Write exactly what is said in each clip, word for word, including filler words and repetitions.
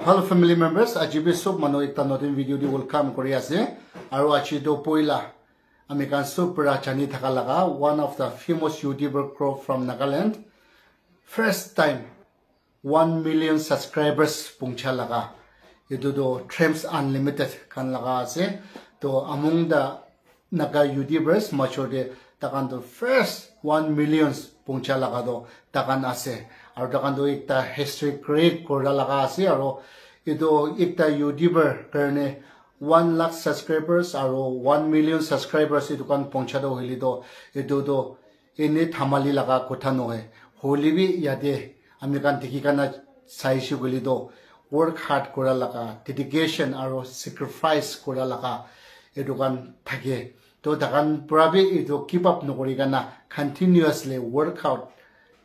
Hello family members, aji bi sob manu ekta notun video di welcome kuri ase. Aru aji to poila ami khan sob para jani thaka laga one of the famous YouTuber group from Nagaland, first time one million subscribers pungcha laga, etu to Tremps Unlimited khan laga ase. To among the Naga YouTubers major te takhan to first one millions pungcha laga to takhan ase. Aru takhan to ekta history create kura laga ase. Aru etu ekta YouTuber karne one lakh subscribers aru one million subscribers etu khan pungcha to hoile to etu to ene thamali laga kotha nohoi. Hoile bi yate ami khan dikhi kana saishe koile to work hard kura laga, dedication aru sacrifice kura laga etu khan thake. To takhan pura bi etu keep up nokuri kana continuously workout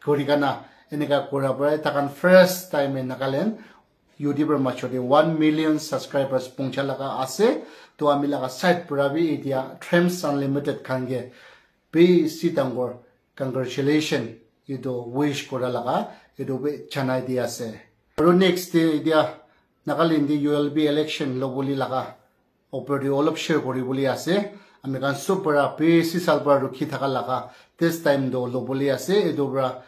kuri kana eneka kura para takhan first time in Nagaland YouTuber major te one million subscribers pungcha laga ase. To ami laga side pura bi etia Tremps Unlimited khan ke bishi dangor congratulation etu wish kura laga etu bi janai di ase. Aru next day etia Nagaland te U L B election lobole laga opor te olop share kuri bole ase. Ami khan sob para bishi sal para rukhi thaka laga this time to lobole ase. Etu para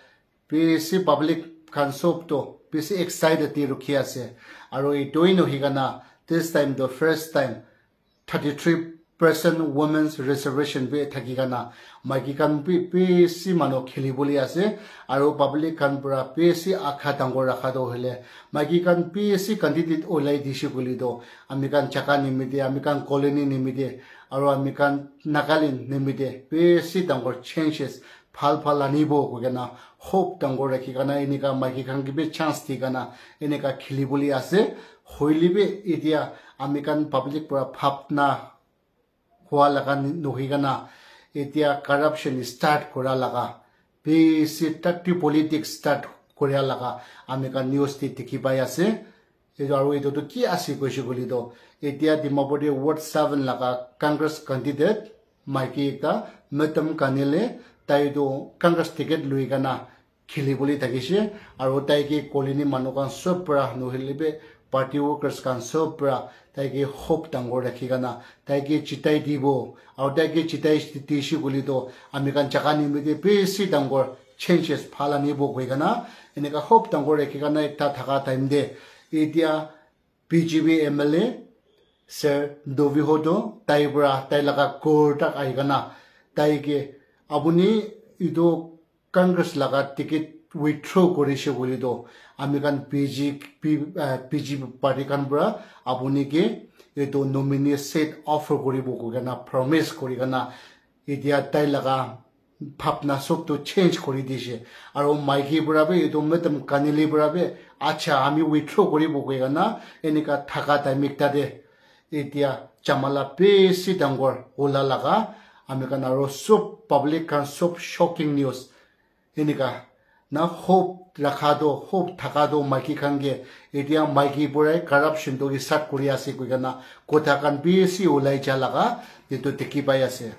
bishi public khan sob to bishi excited te rukhi ase. Aru etu hi nohoi kana this time to first time thirty three percent women's reservation bi thaki kana maiki khan bi bishi manu kheli bole ase. Aru public khan para bishi akha dangor rakha to hoile maiki khan bishi candidate olai dishe koile to ami khan jaga nimite, ami khan colony nimite, aru ami khan Nagaland nimite bishi dangor changes bhal bhal anibo koi kana hope dangor rakhi kana eneka maiki khan ke bi chance di kana eneka kheli bole ase. Hoile bi etia ami khan public para bhabna hua laga nohoi kana etia corruption start kura laga bishi dirty politics start kura laga ami khan news te dikhi pai ase. Etu aru etu tu ki ase koishe koile to etia Dimapur te Ward seven laga Congress candidate maiki ekta Madam Kanile tai tu Congress ticket lui kana kheli bole thakishe. Aru tai ke colony manu khan sob para nohole bi party workers khan sob para tai ke hope dangor rakhi kana tai ke jitai dibo. Aru tai ke jitai dishe koile to ami khan jaga nimite bishi dangor changes bhal anibo koi kana eneka hope dangor rakhi kana ekta thaka time te etia B J P M L A Sir Dovi Hodo tai para tai laga ghor tak ahi kana tai ke apuni etu Congress laga ticket withdraw kurishe koile to ami khan B J P, uh, B J P party khan para apuni ke etu nominee seat offer kuribo koi kana promise kuri kana etia tai laga bhabna sob to change kuri dishe. Aru maiki para bi etu Madam Kanile para bi acha ami withdraw kuribo koi kana eneka thaka time ekta te etia jamala bishi dangor ula laga ami khan aru sob public khan sob shocking news eneka na hope rakha to hope thaka to maiki khan ke etia maiki para corruption to start kuri ase koi kana kotha khan bishi ulai ja laga etu dikhi pai ase.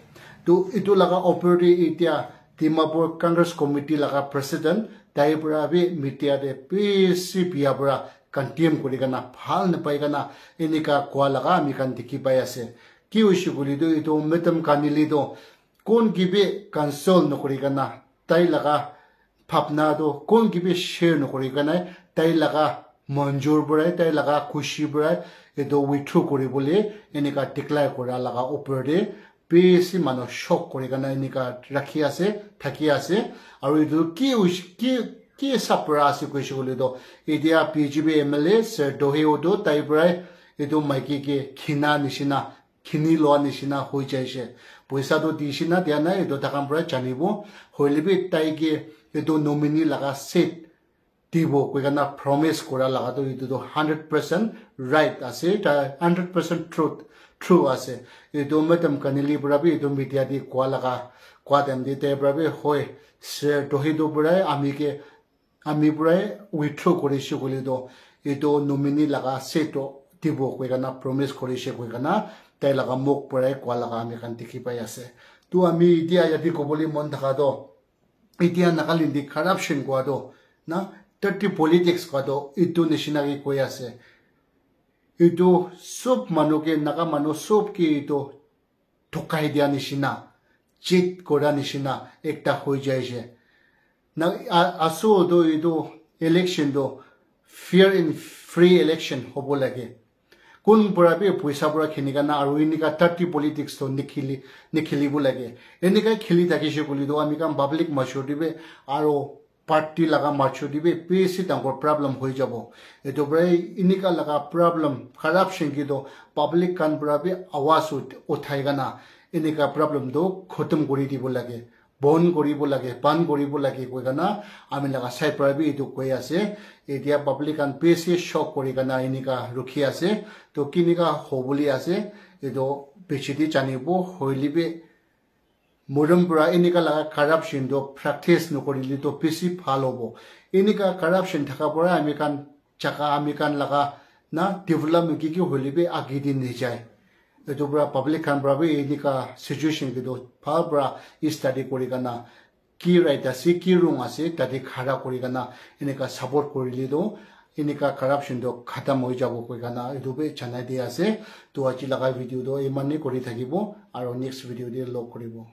To etu laga opor te etia Dimapur Congress Committee laga president tai para bi media te bishi bia para condemn kuri kana bhal napai kana eneka kua laga ami khan dikhi pai ase. Ki hoishe koile to etu Madam Kanile to kon ke bi consult nokuri kana tai laga bhabna to kon ke bi share nokuri kana tai laga manjur para tai laga khushi para etu withdraw kuri bole eneka declare kura laga opor te bishi manu shock kuri kana eneka rakhi ase thaki ase. Aru etu ki hoishe ki ki sab para ase koishe koile to etia B J P M L A Sir Dovi Hodo tai para etu maiki ke khina nishina khini loa nishina hoi jaise. Poisa to dishe na dia nai etu takhan para janibo. Hoile bi tai ke etu nominee laga seat dibo koi kana promise kura laga to etu to hundred percent right ase, ta hundred percent truth true ase. Etu Madam Kanile para bi etu media te kua laga kua time te tai para bi hoi Sir Dovi Hodo para ami ke ami para withdraw kurishe koile to etu nominee laga seat to dibo koi kana promise kurishe koi kana tai laga mukh para kua laga ami khan dikhi pai ase. To ami etia yate kobole mon thaka to etia Nagaland te corruption kua to na dirty politics kua to etu nishina ke koi ase. Etu sob manu ke, Naga manu sob ke etu thokai dia nishina, cheat kora nishina ekta hoi jai se. Na, a-, aso to etu election to fair and free election hobo lage. Kun para bi poisa para khini kana aru inika dirty politics to nikhili, nikhilibo lage. Enika khili thakise koile to ami khan public major te bi aru party laga major te bi bishi dangor problem hoi jabo. Etu para inika laga problem, corruption ki to public khan para bi awaz ut-, uthai kana enika problem to khotom kori dibo lage, bon koribo lage, ban koribo lage koi kana ami laga side para bi etu koi ase. Etia public khan bishi shock kori kana enika rukhi ase. To kinika hobole ase, etu piche te janibo, hoile bi morom para enika laga corruption to practice nokorile to bishi bhal hobo. Enika corruption thaka para ami khan jaga, ami khan laga na development ki ki hoile bi age din nahi jai. Etu para public khan para bi enika situation ke to bhal para study kori kana ki right ase, ki wrong ase, tate khara kori kana enika support korile to enika corruption to khatam hoi jabo koi kana etu bi janai di ase. To aji laga video to iman hi kori thakibo, aru next video te log koribo.